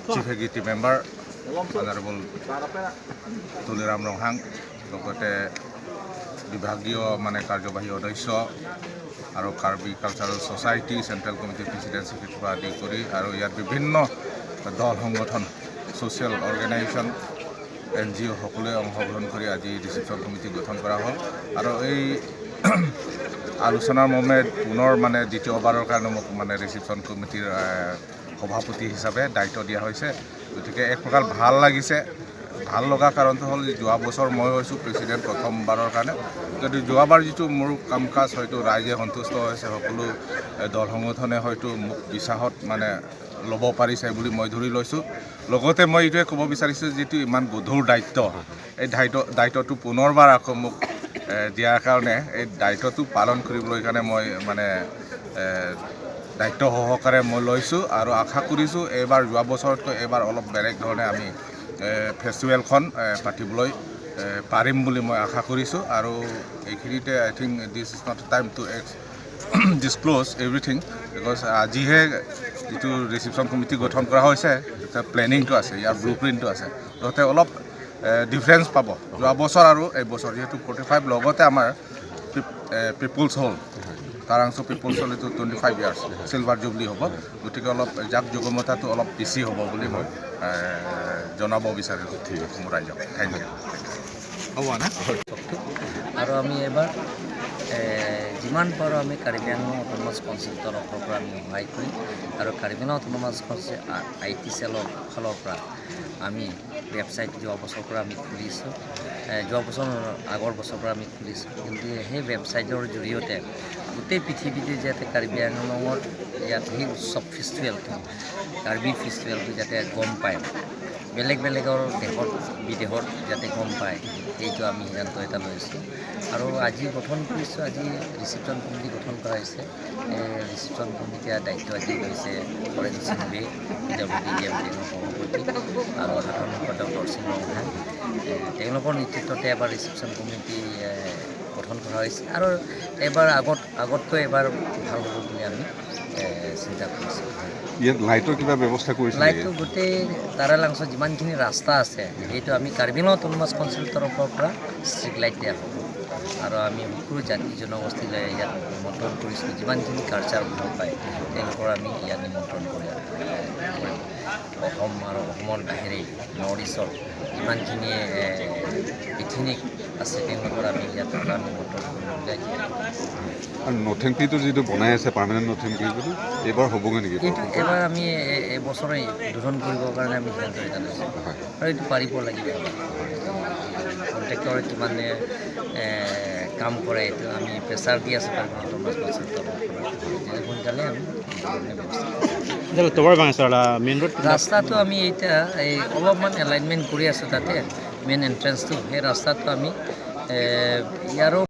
Chief Executive Member Honourable Tuliram Ronghang, লগতে বিভাগীয় মানে কাৰ্যবাহী সদস্য আৰু কাৰ্বি কালচাৰেল ছ'চাইটি চেণ্ট্ৰেল কমিটিৰ প্ৰেচিডেণ্ট, ছেক্ৰেটাৰী পৰা আদি কৰি আৰু ইয়াত বিভিন্ন দল সংগঠন, ছ'চিয়েল অৰ্গেনাইজেশ্যন, এনজিঅ' সকলোৱে অংশগ্ৰহণ কৰি আজি ৰিচিপশ্যন কমিটি গঠন কৰা হ'ল। আৰু এই আলোচনাৰ মৰ্মে পুনৰ মানে দ্বিতীয়বাৰৰ কাৰণে মোক মানে ৰিচিপশ্যন কমিটিৰ সভাপতি হিচাপে দায়িত্ব দিয়া হৈছে। গতিকে এক প্ৰকাৰ ভাল লাগিছে। ভাল লগা কাৰণটো হ'ল যে যোৱা বছৰ মই হৈছোঁ প্ৰেচিডেণ্ট প্ৰথমবাৰৰ কাৰণে। যদি যোৱাবাৰ যিটো মোৰ কাম কাজ হয়তো ৰাইজে সন্তুষ্ট হৈছে, সকলো দল সংগঠনে হয়তো মোক বিশ্বাসত মানে ল'ব পাৰিছে বুলি মই ধৰি লৈছোঁ। লগতে মই এইটোৱে ক'ব বিচাৰিছোঁ, যিটো ইমান গধুৰ দায়িত্ব, এই দায়িত্বটো পুনৰবাৰ আকৌ মোক দিয়াৰ কাৰণে এই দায়িত্বটো পালন কৰিবলৈ কাৰণে মই মানে দায়িত্ব সহকাৰে মই লৈছোঁ আৰু আশা কৰিছোঁ এইবাৰ যোৱা বছৰতকৈ এইবাৰ অলপ বেলেগ ধৰণে আমি ফেষ্টিভেলখন পাতিবলৈ পাৰিম বুলি মই আশা কৰিছোঁ। আৰু এইখিনিতে I think this is not time to disclose everything, because আজিহে যিটো ৰিচিপশ্যন কমিটি গঠন কৰা হৈছে, প্লেনিংটো আছে, ইয়াৰ ব্লু প্ৰিণ্টটো আছে। লগতে অলপ ডিফাৰেঞ্চ পাব যোৱা বছৰ আৰু এই বছৰ, যিহেতু 45, লগতে আমাৰ পিপুলছ হল, তাৰাংচু পিপুলছ হল, এইটো 25 ইয়াৰ্ছ চিলভাৰ জুবলি হ'ব। গতিকে অলপ জাক জমকতাটো অলপ বেছি হ'ব বুলি মই জনাব বিচাৰিছোঁ। ঠিক আছে, মোৰ ৰাইজক thank U. হ'ব না? আৰু আমি এবাৰ যিমান পাৰোঁ আমি কাৰ্বি আংলং অট'নমাছ কাউন্সিল তৰফৰ পৰা আমি সহায় কৰিম। আৰু Karbi Anglong autonomous council IT চেলৰ ফালৰ পৰা আমি ৱেবছাইট যোৱা বছৰৰ পৰা আমি খুলিছোঁ, যোৱা বছৰ, আগৰ বছৰৰ পৰা আমি খুলিছোঁ। কিন্তু সেই ৱেবছাইটৰ জৰিয়তে গোটেই পৃথিৱীতে যাতে কাৰ্বি আংলঙৰ ইয়াত সেই উৎসৱ ফেষ্টিভেলটো, কাৰ্বি ফেষ্টিভেলটো যাতে গম পায়, বেলেগ বেলেগৰ দেশত বিদেশত যাতে গম পায়, সেইটো আমি সিদ্ধান্ত এটা লৈছোঁ আৰু আজি গঠন কৰিছোঁ। আজি ৰিচিপশ্যন কমিটি গঠন কৰা হৈছে। ৰিচিপশ্যন কমিটিৰ দায়িত্ব আজি লৈছে হৰেণ সিং বে, পিডাব্লিউ ডি এম সভাপতি আৰু সাধাৰণ সম্পাদক দৰ্শিং ৰংহাং। তেওঁলোকৰ নেতৃত্বতে এবাৰ ৰিচিপশ্যন কমিটি গঠন কৰা হৈছে আৰু এইবাৰ আগতকৈ এবাৰ ভাল হ'ব বুলি আমি চিন্তা কৰিছোঁ। ইয়াত লাইটৰ কিবা ব্যৱস্থা কৰিছে নেকি? লাইটটো গোটেই তাৰালাংছত যিমানখিনি ৰাস্তা আছে, সেইটো আমি কাৰ্বি আংলং অট'নমাছ কাউন্সিল তৰফৰ পৰা ষ্ট্ৰীট লাইট দিয়া হ'ব। আৰু আমি সকলো জাতি জনগোষ্ঠীলৈ ইয়াত নিমন্ত্ৰণ কৰিছোঁ। যিমানখিনি কালচাৰ ভাল পায়, তেওঁলোকৰ আমি ইয়াত নিমন্ত্ৰণ কৰিম। অসম আৰু অসমৰ বাহিৰে নৰ্থ ইষ্টৰ যিমানখিনি ইথনিক আছে, তেওঁলোকৰ আমি ইয়াত নিমন্ত্ৰণ কৰিম বুলি আজি। আৰু নথেংকিটো যিটো বনাই আছে, পাৰ্মানেণ্ট নথেংকিটো এইবাৰ হ'বগৈ নেকি? এইটো এবাৰ আমি এইবছৰে উদ্বোধন কৰিবৰ কাৰণে আমি সিদ্ধান্ত এটা লৈছোঁ। আৰু এইটো পাৰিব লাগিব। কণ্ট্ৰেক্টৰে কিমানে কাম কৰে, এইটো আমি প্ৰেছাৰ দি আছোঁ কাৰ্বি অট'নমাছ কাউন্সিল তৰফৰ পৰা যে সোনকালে আমি ব্যৱস্থা মেইন ৰোড ৰাস্তাটো আমি এতিয়া এই অলপমান এলাইনমেণ্ট কৰি আছোঁ। তাতে মেইন এণ্ট্ৰেঞ্চটো, সেই ৰাস্তাটো আমি ইয়াৰো